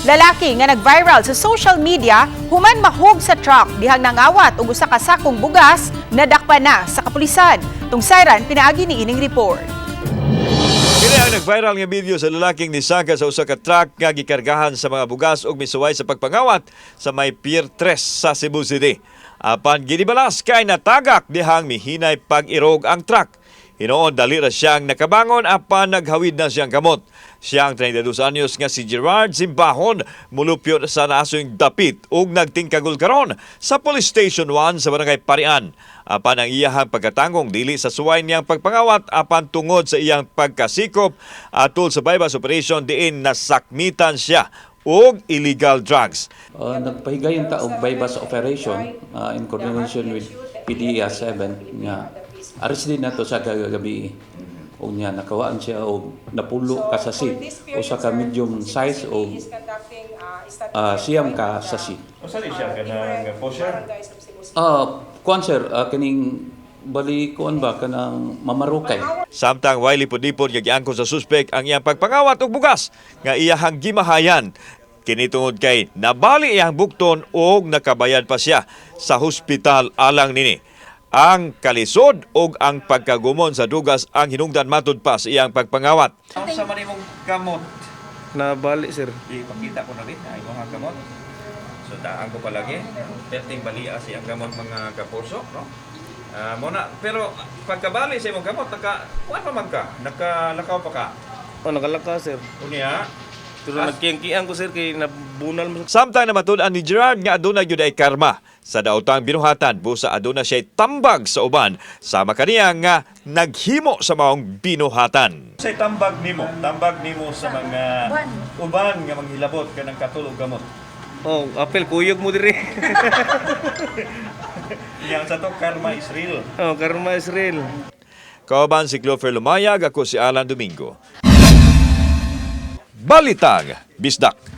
Lalaki nga nag-viral sa social media human mahug sa truck dihang nangawat og usa ka sakong bugas, nadakpan na sa kapulisan. Tungsayran pinaagi ni ining report. Kini ang nag-viral nga video sa lalaking nisaka sa usa ka truck nga gikargahan sa mga bugas ug misuway sa pagpangawat sa may Pier 3 sa Cebu City. Apan ginibalas kay natagak dihang mihinay pag-irog ang truck. Hinuon dali ra siyang nakabangon apan naghawid na siyang kamot. Siya ang 32 anyos nga si Gerard Simbahon, mulupyo sa naasoy dapit ug nagtingkagol karon sa Police Station 1 sa Barangay Parian. Apan ang iyahang pagkatangong dili sa suway niyang pagpangawat apan tungod sa iyang pagkasikop atol sa buy-bust operation diin nasakmitan siya og illegal drugs. Nagpahigayon ta og buy-bust operation in coordination with PDEA 7 nga arrest din nato sa kagabi ug niya nakawaan siya og 10 ka sachet, usa ka medium size og 9 ka sachet. Usa ni siya kanang pusher? Kuan sir, kining bali kuan ba, kanang mamarukay. Samtang way lipod-lipod nga giangkon sa suspek ang iyang pagpangawat og bugas nga iyahang gimahayan. Kini tungod kay nabali iyang bukton og nakabayad pa siya sa hospital alang nini. Ang kalisod og ang pagkagumon sa dugas ang hinungdan matud pa sa iyang pagpangawat. Unsa man imong kamot? Nabali, sir. Ipakita ko na rin ang imong kamot. So daan ko palagi. Perting balia sa iyang kamot, mga kapuso, no? Mo na, pero pagkabali sa imong kamot, naka kuan pa man ka, nakalakaw pa ka? Oh, nakalaka, sir. Unya, Pero nagkiyang-kiyang ko, sir, kay nabunal mo. Samtang namatud-an ni Gerard nga aduna gyud ay karma sa daotang binuhatan, busa aduna siya tambag sa uban sama kaniya nga naghimo sa maong binuhatan. Say tambag nimo sa mga uban nga manghilabot kanang katulog gamot. Oh, apel, kuyog mo diri. Yang sa to, karma is real. Oh, karma is real. Kauban si Clover Lumayag, ako si Alan Domingo. Balitang Bisdak.